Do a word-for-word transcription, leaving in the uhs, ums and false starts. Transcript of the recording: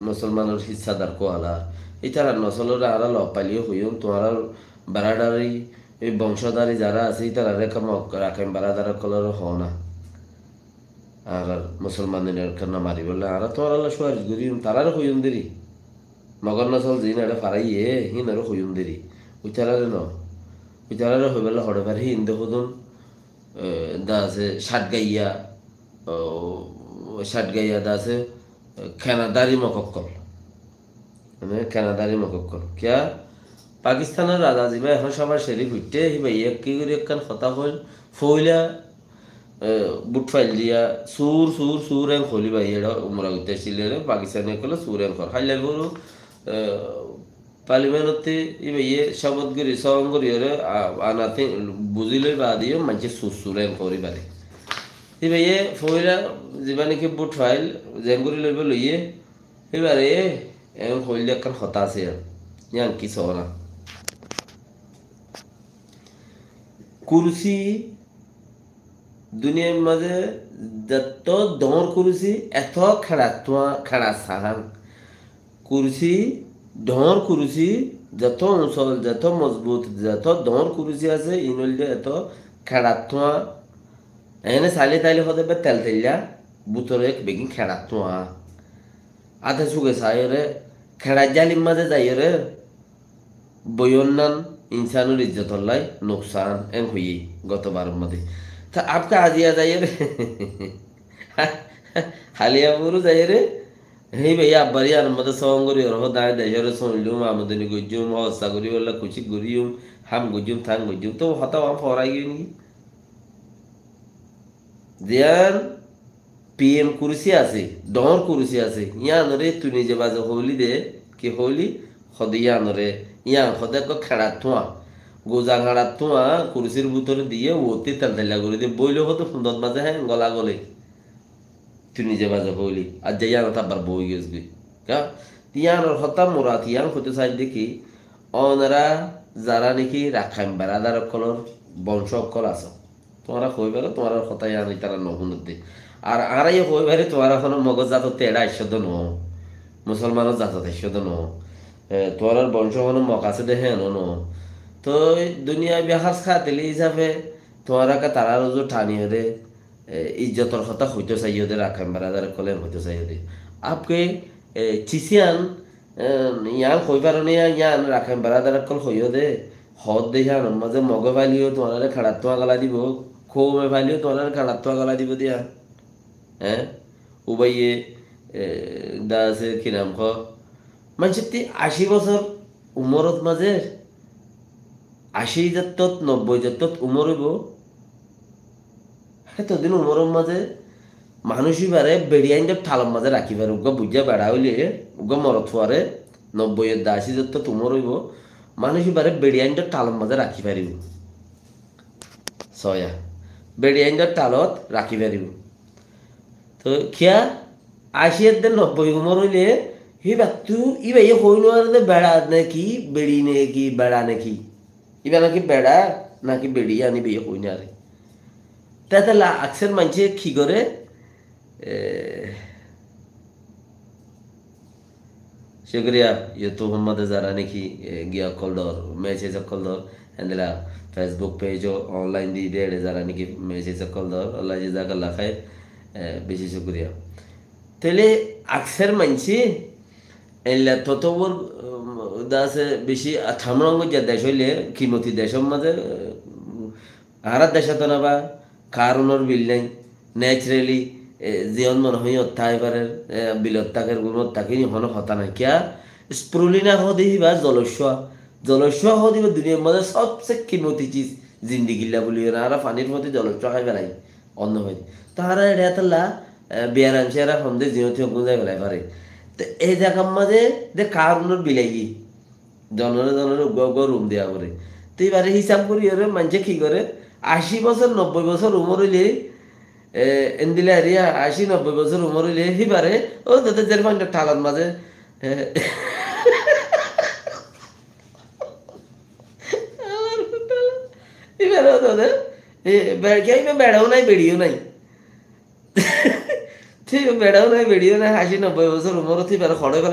musolmanor hissádar kuwala. Ítarar nosolore añára lof faile hoiyum, tuáñrar baradari, ei bongcodari zara asé, ítarare kamo Rakhine baradar ókkolore hoó na. Añárar musolman inore no maribólla, añára tuáñralla suwaric goijjum, tarare hoiyum deri. Mogor nosol ziín eçe faraiyé, híinore hoiyum deri. Ítarare no. Ítarare hoibólla hoçé fare, híin de hodún, e, de asé, Chatgaiya, o, Chatgaiya de asé, e, kenadari Mog ókkol. Mane, kenadari Mog ókkol. Kiyá? Pakistanor raza ziba ehón Shehbaz Sharif uiththé, híbaye ki gorí ekkán hotá hoil, foila, e, bút fail diya, sur, sur, sur en hoil íbaye, eçé umra goittó aiccíl, Pakistani ókkole sur en hoór. Háilla bóru, e, Parliamentottú íbaye cóbot gorí, song gorí ore, a-, ana te buzí loi baade yó maincé sur sur en hoór íbare. Íbaye foila ziba niki bút fail, zen gorí loibo loiye, íbare en hoil de ekkán hotá asé, yián ki sóna. Kursi Duniyar mazé zeto dóñr kursi, eto kheñçattú, kheñça sahán. Kursi, dóñr kursi, zeto usol, zeto mozbut, zeto dóñr kursi asé, iín óilde eto kheñçattú. Ene saile taile hoó de be telteilla, bútore ek begin kheñçattú. Ate suge saiyóre, kheñçar jalir mazé zaiyóre, boiyónnan insánor izzotollá nuksan, en hoiyé goto baror mazé. Te apke aziya zaiyóre, Haliya bóru zaiyóre, híbaye abbar yíanor mazé song gorí ore hoó de, añí decóre sóillum, amodani goijjum, hóssa goríbolla kucíc goríyum, ham goijjum, tang goijjum. Te hotá uán forai giyói niki? Ziyán P M kursi asé, dóñr kursi asé, yíanore tui nize baze hoóli de, ki hoóli, hoó de yíanore, yían hoó de ekko kheñçattú, guza kheñçattú, kursir bútore diye, uottí telteilla gorí de, boile hoó de fundot mazé hé gola gole. Tui nize baze hoóli, aijja yíanot abbar boi giyós goi. Ka? Yíanor hotá murad, yían hoitó saidde ki, onora zara niki Rakhain baradar ókkolor bongco ókkol asó, tuáñra hoi faro, tuáñrar hotá yián ítara no fúnedde. Ar añára yó hoi fari, tuáñra hono Mogor zatottú eçé aiccó de no, musolmanor zatot aiccó de no. E, tuáñrar bongco hono Mog asé de héen no. Toi duniyai behás kátili hísafe tuáñra ke tarár uzu thani ore, e, izzotor hotá hoitó saiyó de, Rakhain baradar ókkol en hoitó saiyó de. Apke, e, cisiyan, e, yián hoi faro né, yián Rakhain baradar ókkol hoiyó de, hoó de yíanor mazé Moge faileyó tuáñrare kheñçattú agala dibo, koume faileyó tuáñrare kheñçattú agala dibo de yían. Hé? Ubaye, e, de asé, ki nam hoó? Maincótti ací bosór umorot mazé, ací zottót, nobboi zottót umor óibo, hétodin umoror mazé manúic íbare beçiyaindor thalor mazé rakí fare. Uggúa buijjá beça óile, uggúa morot fuare, nobboi edde ací zottót umor óibo, manúic íbare beçiyaindor thalor mazé rakí faribo. Soya. Beçiyaindor thalot rakí faribo. Toi kiyá? Ací edde nobboi umor óile híbattú, íbaye hoi nuare de beça neki, beçi neki, beça neki. Íba naki beça, naki beçi, yían íbaye hoi nuare. Tetella akser maincé ki gore? E, cúkuriya, YouTube or mazé zara niki, e, giya ókkol dor, message ókkol dor, endilla Facebook page o online di de, eçe zara niki message ókkol dor, Allah jazakallah khair, e, beci cúkuriya. Tóile akser maincé, eilla totobor, um, de asé beci, a, thamrong goijja dec óile, kimoti decor mazé, um, Añárar decót no ba, karunor bil nái, naturally, e, ziyón mone hoó yían ói farer, e, bilot táker, gúmot táker, yían hono hotá nái. Kiyá? Spirulina hoó de híba zoloccúa. Zoloccúa hoó de híba duniyar mazé sobse kimoti ciz, zindigilla buli hoó, añára fanir foti zoloccúa hái felai, onno hoi. Te añára eçé etolla, e, biyaram ciyara hom de ziyón tiyón gúm zai felai fare. Te ei zagar mazé de karunor bil aiyé. Zonore zonore uggúa uggúa rum diya fore. Te íbare hísab gorí ore maincé ki gore? Ací bosór, nobboi bosór umor óile, e, endilla eriya, ací nobboi bosór umor óile, híbare, ó, zete zer faindor thalor mazé, e, añár hotá, íbare, ó, zete, e, be-, kiyá íba beça ó nái, beçi ó nái. Te beçá ó nai, beçí ó nai, aci nobboi bosór umorot ibáre hoçé félai